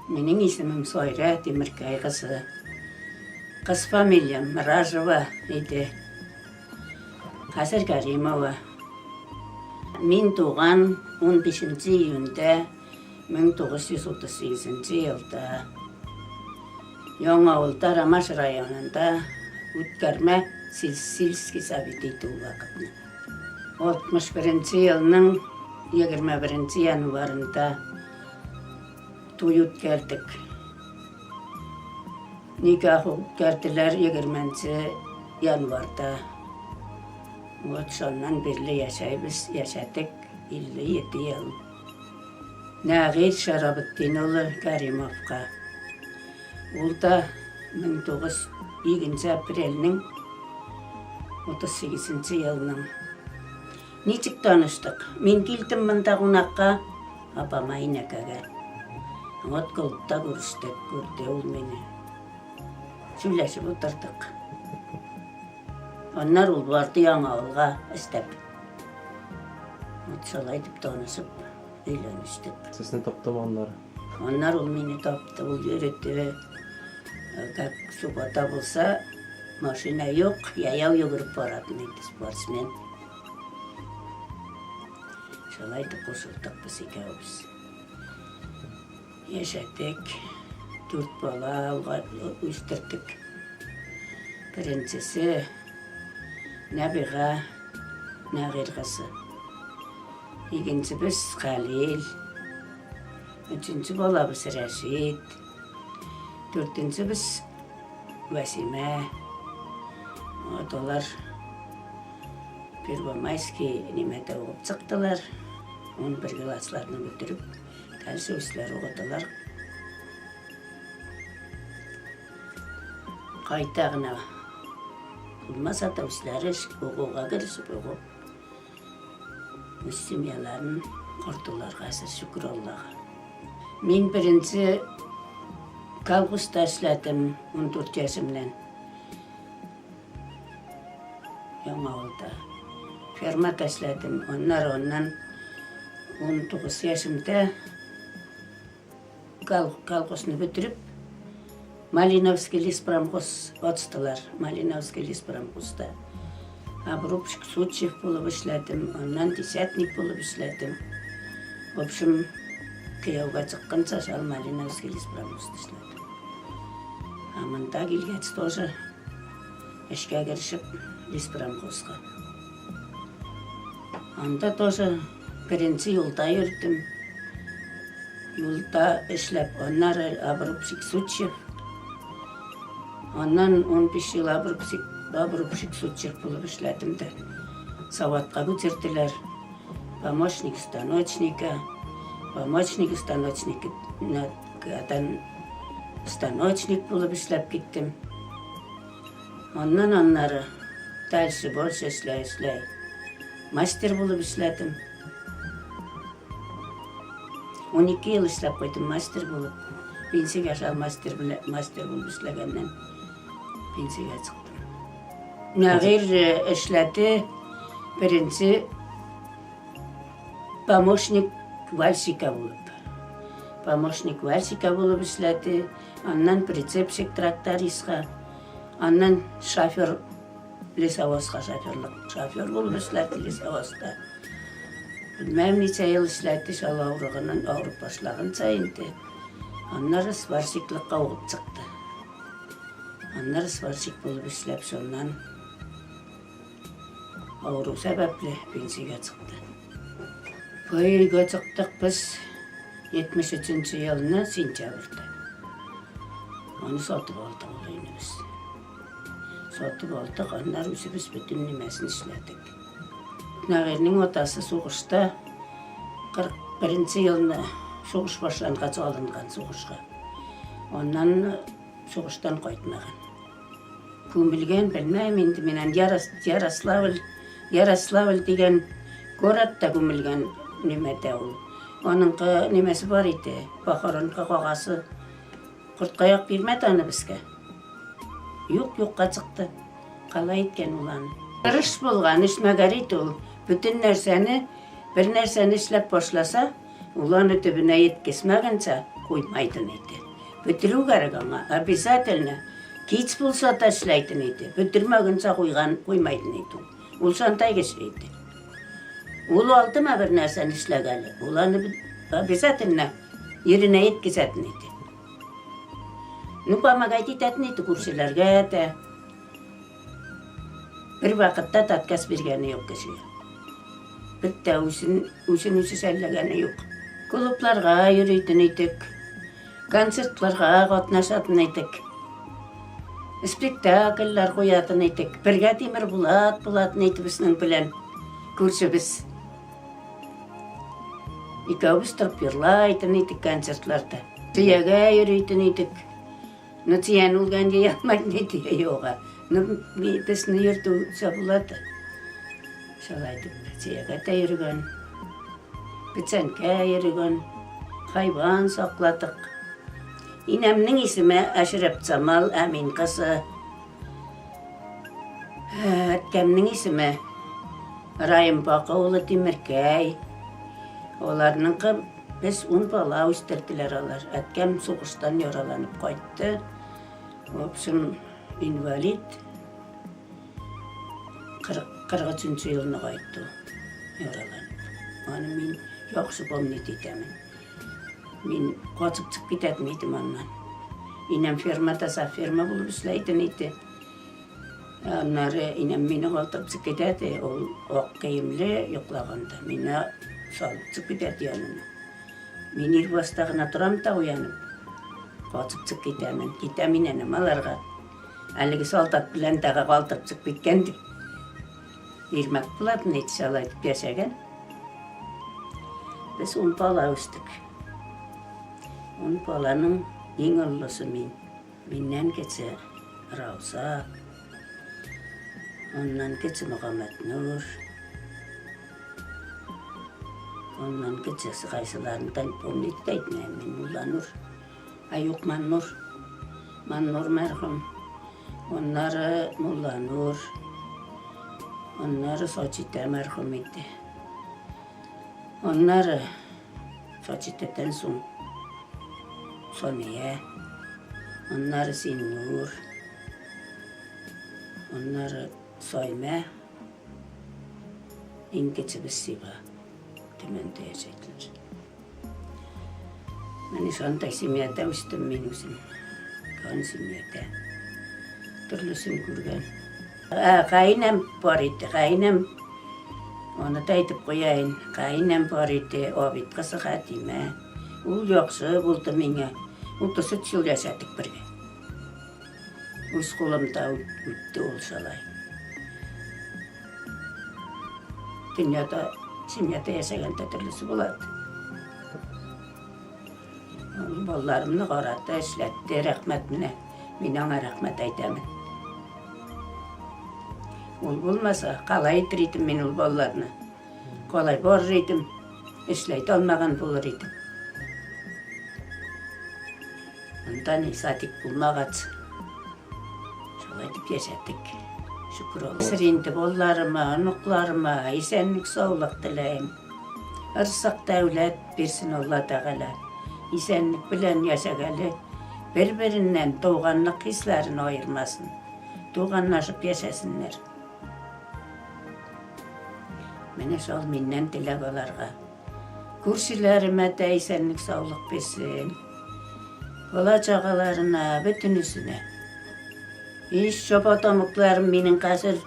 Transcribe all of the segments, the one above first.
Минем исемем Сайра Тимеркәй кызы. Кыз фамилиям Миражева иде. Хәзер Каримова. Мин туган 15 июньдә 1938 елда. Яңавылда, Ромаш районында үткәрмә сельский совет итү вакытны. 61 елның 21 январында туй үткәрдек. Никах үткәрделәр 20 январда. Вот шуннан бирле яшәйбез, яшәдек 57 ел. Нәгыйль Шәрабетдин улы Кәримовка. Ул да 1902 апрельнең 38 елның. Ничек таныштык? Мин килдем монда кунакка, апама инәкәгә. Вот клубта күрештек, күрде ул мине. Сөйләшеп утырдык. Аннары ул барды Яңавылга эстәп. Вот шулай итеп танышып, өйләнештек. Сезне таптымы аннары? Аннары ул мине тапты, ул йөрде. Как суббота булса, машина юк, яяу йөгереп баратын иде спортсмен. Шулай итеп кушылдык без икәүбез. Яшәдек. Дүрт бала үстердек. Беренчесе Нәбига, Нәгыйр кызы. Икенчебез Хәлил. Өченче балабыз Рәшит. Дүртенчебез Вәсимә. Вот алар Первомайский нимәдә укып чыктылар. 11 классларны бетереп, Дальше үзләре укыталар. Кайта гына булмаса да үзләре укуга керешеп укып, үз семьяларын кордылар хәзер, шөкер Аллага. Мин беренче колхозда эшләдем 14 яшемнән. Яңавылда. Фермада эшләдем. Аннары аннан 19 яшемдә колхозны бетереп, Малиновский леспромхоз ачтылар. Малиновский леспромхозда. Обрубщик, сутчик булып эшләдем, аннан десятник булып эшләдем. В общем, кияүгә чыкканча шул Малиновский леспромхозда эшләдем. Ә монда килгәч тоже эшкә керешеп леспромхозга. Анда тоже беренче юлда йөрдем. Юлда эшләп, аннары обрубщик сутчев. Аннан 15 ел обрубщик, обрубщик сутчев булып эшләдем дә. Саватка күчерделәр. Помощник станочника, помощник станочника, станочник булып эшләп киттем. Аннан аннары дальше больше эшләй эшләй. Мастер булып эшләдем. 12 ел эшләп куйдым мастер булып. Пенсиягә шал мастер белән мастер булып эшләгәннән пенсиягә чыктым. Нәгыйр эшләде беренче помощник вальщика булып. Помощник вальщика булып эшләде. Аннан прицепщик трактористка, аннан шофер лесовозка шоферлык, шофер булып эшләде лесовозда. Белмәм ничә ел эшләде, шул авырыгыннан авырып башлаганча инде. Аннары сварщиклыкка укып чыкты. Аннары сварщик булып эшләп, шуннан авыру сәбәпле пенсиягә чыкты. Өйгә чыктык без 73 елны сентябрьдә. Аны сатып алдык ул өйне без. Сатып алдык, аннары үзебез бөтен нимәсен эшләдек. Нәгыйрьнең атасы сугышта 41 елны сугыш башлангач алынган сугышка. Аннан сугыштан кайтмаган. Күмелгән, белмәм инде мин аны. Ярославль, Ярославль дигән городта күмелгән нимәдә ул. Аныңкы нимәсе бар иде, похоронка кагасы. Корткаяк бирмәде аны безгә. Юк, юкка чыкты. Калай иткән ул аны. Тырыш булган, эшмәгәр иде ул. Бөтен нәрсәне, бер нәрсәне эшләп башласа, Ул аны төбенә еткезмәгәнчә куймайтын иде. Бетерү кәрәк аңа, обязательно. Кич булса да эшләйтен иде. Бетермәгәнчә куйган, куймайтын иде ул. Ул шантай кеше иде. Ул алдымы бер нәрсәне эшләгәле, ул аны обязательно еренә еткезәтен иде. Ну, помогать итәтен иде күршеләргә дә. Бер вакытта да отказ биргәне юк кешегә. Бер дә үзен, үзен үзе шәлләгәне юк. Клубларга йөритен идек. Концертларга катнашатын идек. Спектакльләр куятын идек. Бергә Тимербулат булатын иде безнең белән күршебез. Икәүбез торып йырлайтын идек концертларда. Төягә йөритен идек. Ну, тиян үлгән дия алмайм, ни тия юга. Ну, безне йөртү булады. Шулай итеп, төягә дә йөргән. Печәнкә йөргән, хайван сакладык. Инәмнең исеме Әшрәпҗамал Әмин кызы. Әткәмнең исеме Раим Бака улы Тимеркәй. Аларныңкы без ун бала үстерделәр алар. Әткәм сугыштан яраланып кайтты. В общем, инвалид. 43 елны кайтты ул, яраланып. Аны мин яхшы помнить итәмен. Мин качып чыгып китәтен идем аннан. Инәм фермада ферма булып эшләйтен иде. Аннары инәм мине калтырып чыгып китәде. Ул ак киемле йоклаганда мине салып чыгып китәде янына. Мин ир башта гына торам да уянып. Качып чыгып китәмен. Китәм инәнем аларга. Әлеге солдат белән тагы калтырып чыгып киткән дип. Ирмәк булатын әйтсе алай дип яшәгән. Без ун бала үстек. Ун баланың иң олысы мин. Миннән кече Рауза, аннан кече Мөхәммәтнур, аннан кечесе кайсыларын помнить та итмәйм мин, Мулланур. Ә юк, Маннур. Маннур мәрхүм. Аннары Мулланур. Аннары Сачитә мәрхүм иде. Аннары Сачитәдән соң Сания. Аннары Синнур. Аннары Саймә. Иң кечебез Сиба. Төмәндә яшәйделәр. Менә шундай семьяда үстем мин үзем. Кан семьяда. Төрлесен күргән. Ә, каенәм бар иде, каенәм. Аны да әйтеп куяйын. Каенәм бар иде, Абит кызы Хәтимә. Ул яхшы булды миңа. 33 ел яшәдек бергә. Үз кулымда үтте ул шулай. Дөньяда, семьяда яшәгәндә төрлесе була. Ул балаларымны карады, эшләтте, рәхмәт менә. Мин аңа рәхмәт әйтәмен. Ул булмаса, калай итер идем мин ул балаларны. Калай барыр идем, эшләйт алмаган булыр идем. Монда ни садик булмагач, шулай итеп яшәдек. Шөкер Аллага. Хәзер инде балаларыма, оныкларыма исәнлек-саулык теләйм. Ырсык, дәүләт бирсен Алла Тәгалә. Исәнлек белән яшәгәле, бер-береннән туганлык хисләрен аермасын. Туганлашып яшәсеннәр. Менә шул миннән теләк аларга. Күршеләремә дә исәнлек-саулык бирсен. Бала-чагаларына, бөтенесенә. Иш, чаба тамыкларым минем хәзер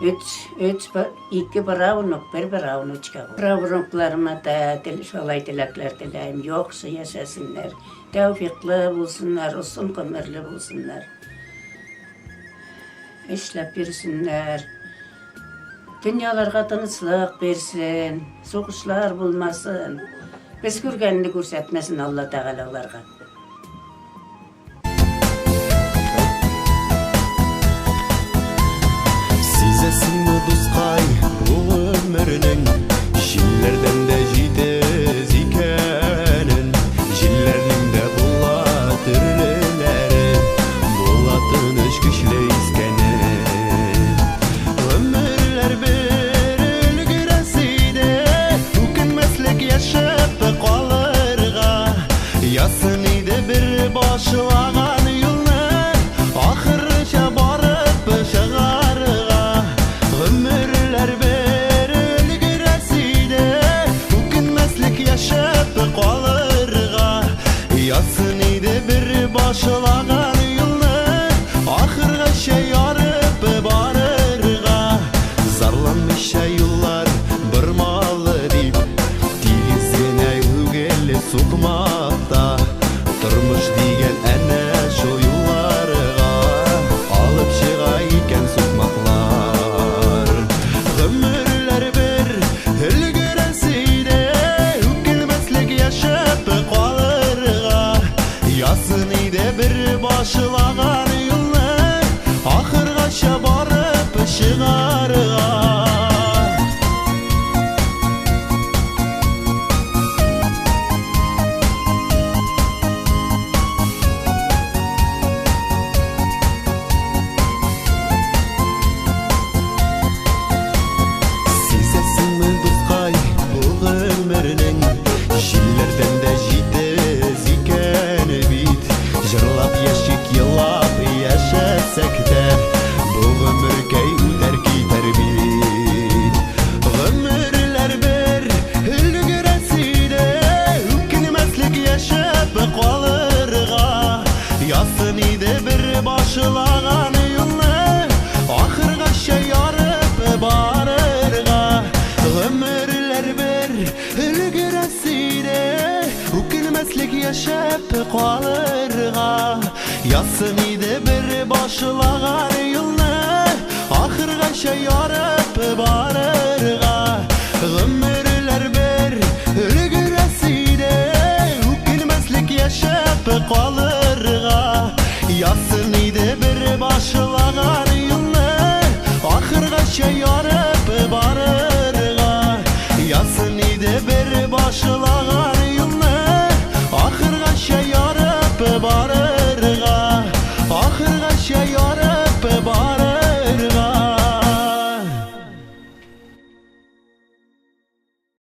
өч, өч, ике правнук, бер правнучка. Правнукларыма да тел, шулай теләкләр теләйм. Яхшы яшәсеннәр, тәүфиклы булсыннар, озын гомерле булсыннар. Эшләп йөрсеннәр. Дөньяларга тынычлык бирсен, сугышлар булмасын. Без күргәнне күрсәтмәсен Алла Тәгалә аларга. Сизәсеңме, дускай, бу гомернең җилләрдән дә җитез икәнен? Җилләрнең дә була төрлеләре, була тыныч көчле искәне. Гомерләр бер өлгерәсе иде, үкенмәслек яшәп каласы. сукмакта. Тормыш дигән әнә шул юлларга алып чыга икән сукмаклар. Гомерләр бер өлгерәсе иде, үкенмәслек яшәп калырга. Язсын иде бер башлаган юлны, ахыргача барып чыгарга. Сизәсеңме, дускай, бу гомернең җилләрдән дә җитез икәне бит. Җырлап яшик, елап яшәсәк тә, бу гомеркәй үтәр китәр бит. Гомерләр бер өлгерәсе иде, үкенмәслек яшәп калырга. Язсын иде бер башлаган юлны, ахыргача ярып барырга. Гомерләр бер өлгерәсе иде, үкенмәслек яшәп калырга. Язсын иде бер башлаган юлны, ахыргача ярып барырга. Гомерләр бер өлгерәсе иде, үкенмәслек яшәп калырга. Язсын иде бер башлаган юлны, ахыргача ярып барырга. Язсын иде бер башлаган юлны,